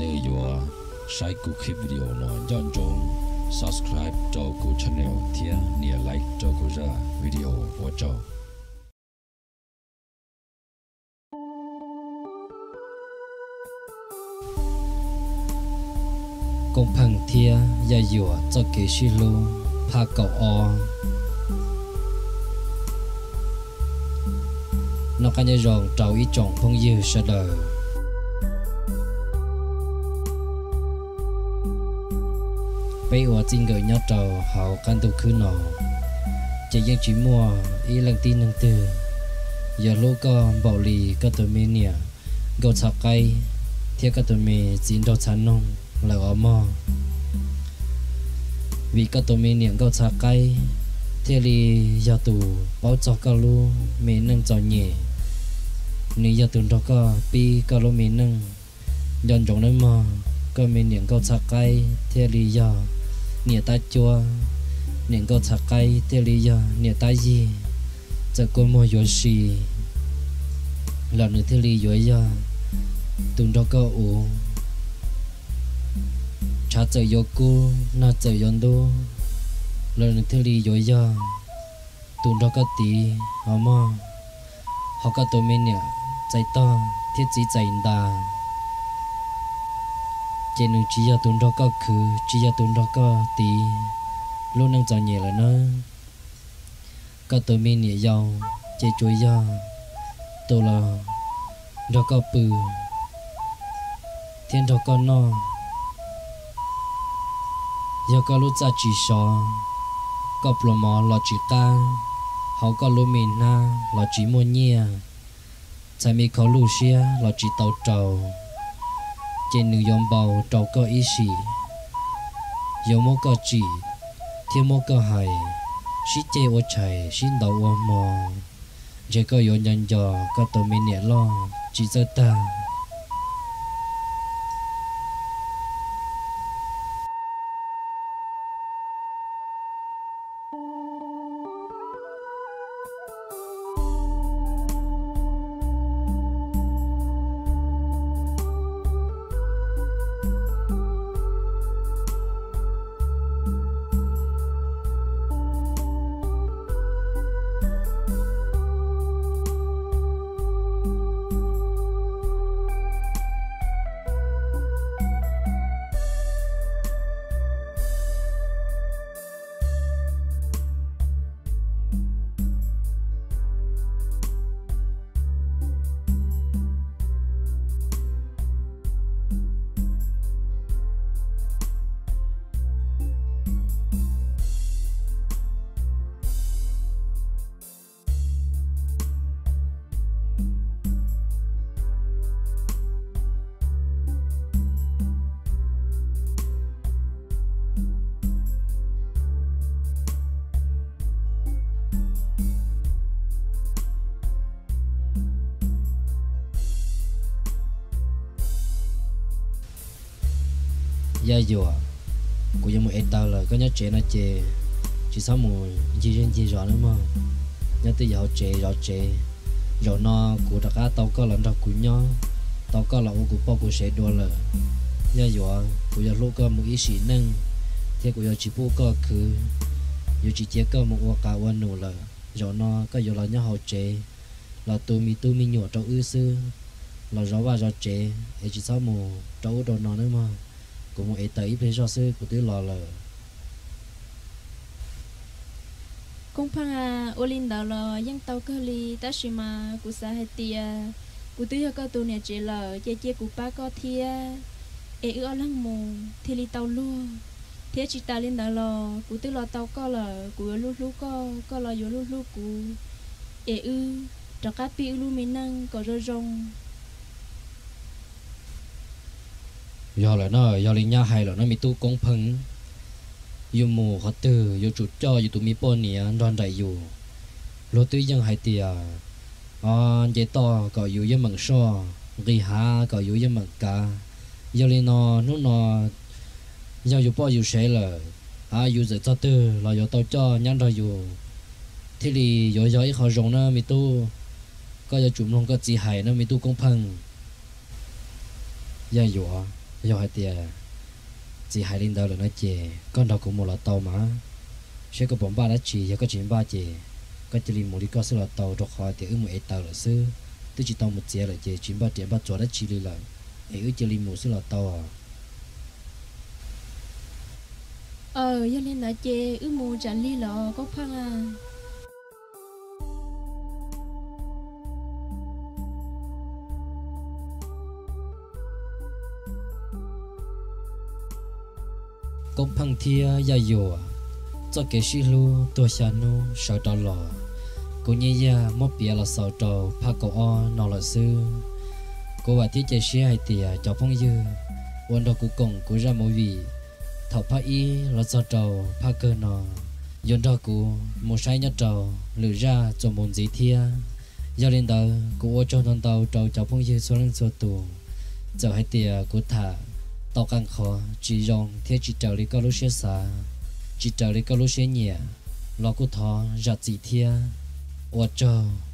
Nej yuav saib kuv clip video no nco ntsoov subscribe rau kuv channel thiab nias like rau kuv zaj video, ua tsaug. Koob Pheej thiab Yaj Yuam txoj kev sib hlub, phaj kaum ob. Noj qab nyob zoo rau ib tsoom phooj ywg sawv daws. Peb ua txij nkawm nyob rau hauv qab ntuj khwb no, ces yeej tsis muaj ib leej tib neeg twg yuav hlub koj npaum li koj tus me niam Nkauj Txhaj Qaib thiab koj tus me txiv Nraug Txhaj Noog lawm os mog. Vim koj tus me niam Nkauj Txhaj Qaib thiaj li yog tus paub txog koj lub me neej txom nyem, nws yog tus nrog koj pib koj lub me neej. Nco ntsoov nawb mog, koj me niam Nkauj Txhaj Qaib thiaj li yog niam tab cuab, niam Nkauj Txhaj Qaib thiaj li yog niam tab yig. Txawm kua muag yuav si los nws thiaj li yuav yog tus nrog koj ua. Tshav txawm yuav kub, nag txawm yuav ntub los nws thiaj li yuav yog tus nrog koj tiv os mog. Ho koj tus me niam Txais Tog thiab txiv Txais Ntas, ces nws tsis yog tus nrog koj khwv, tsis yog tus nrog koj tiv lub neej txom nyem lawm nawb. Koj tus me niam yau ces tsuas yog tus los nrog koj pw thiab nrog koj noj. Yog koj lub txaj tsis sov, koj pluas mov los tsis qab, hauv koj lub me hnab los tsis muaj nyiaj, txhais me khau luj siab los tsis tau rau, ces nws yuav npau rau koj ib sim, yuav muab koj tsim thiab muab koj hais, sib ceg ua tshais sib ntaus ua hmo, ntshe koj yuav nco nco koj tus me niam loj tsis txawj tag. Yaj Yuam, kuv yuav mus ev taws lawm, koj nyob tsev no ces tsis txhob mus ncig zej ncig zos nawb mog. Nyob twj ywm hauv tsev zov tsev. Zaum no kuv rov qab tau koj los nrog kuv nyob, tau koj los ua kuv poj kuv sev dua lawm. Yaj Yuam, kuv yuav hlub koj mus ib sim neej, thiab kuv yuav tsis pub koj khwv, yuav tsis cia koj mus ua qav ua num lawm. Zaum no koj yuav los nyob hauv tsev, los tu me tub me nyuam rau wb xwb, los zov vaj zov tsev es tsis txhob mus rau ub rau no nawb mog. Kuv mus ev taws ib pliag zoj xwb kuv twb los lawm. Koob Pheej a, ua li ntawd los yeej tau kawg li, tab sis mas kuv xav hais tias kuv twb yog koj tus niam tsev lawm ces cia kuv pab koj thiab, es wb ob leeg mus thiaj li tau luag. Thiab tsis tas li ntawd los kuv twb los tau koj lawm, kuv yuav hlub hlub koj, koj los yuav hlub hlub kuv, es wb rov qab pib wb lub me neej kom zoo zoo. Yog lawm na, yog li nyab hais lawm na me tub Koob Pheej, yus mus qhov twg yuav tsum coj yus tus me poj niam nrog nraim yus. Luag twb yeej hais tias, o, nce toj kom yus yeej meem soj, nqis hav kom yus yeej meem kav. Yog li no, hnub no yog yus poj yus sev lawm, a, yus txawm txog twg los yuav tau coj nyab nrog yus, thiaj li yuav yog ib qho zoo na me tub. Koj yuav tsum mloog koj txiv hais na me tub Koob Pheej. Yaj Yuam, Yog hais tias txiv hais li ntawd lawm no ces koj nrog kuv mus los tau mas, saib koj puas npaj dab tsi. Yog koj tsis npaj ces koj cia li mus li koj xwb los tau, rau qhov tias wb mus ev taws lawm xwb, twb tsis tau mus txiav lawm ces tsis npaj riam npaj txuas dab tsi li lawm, es wb cia li mus xwb los tau. Aw, yog li ntawd ces wb mus tsam lig los Koob Pheej a. Koob Pheej thiab Yaj Yuam, txoj kev sib hlub tuag xya hnub sawv rov los, kuv Nyiaj Yaj muab piav los xaus rau phab kaum ob no lawm xwb. Kuv vam thiab cia siab hais tias cov phooj ywg uas nrog kuv koom kuv zaj movie thaum phab ib los txog rau phab kawg no yuav nrog kuv mus saib nyob rau lwm zaj txuas mus ntxiv thiab. Yog li ntawd kuv ua tsaug ntau ntau rau cov phooj ywg txhua leej txhua tus. Txawm hais tias kuv tham tau qee qhov tsis zoo thiab tsis raws li koj lub siab xav, tsis raws li koj lub siab nyiam los kuj thov zam txim thiab. Ua tsaug.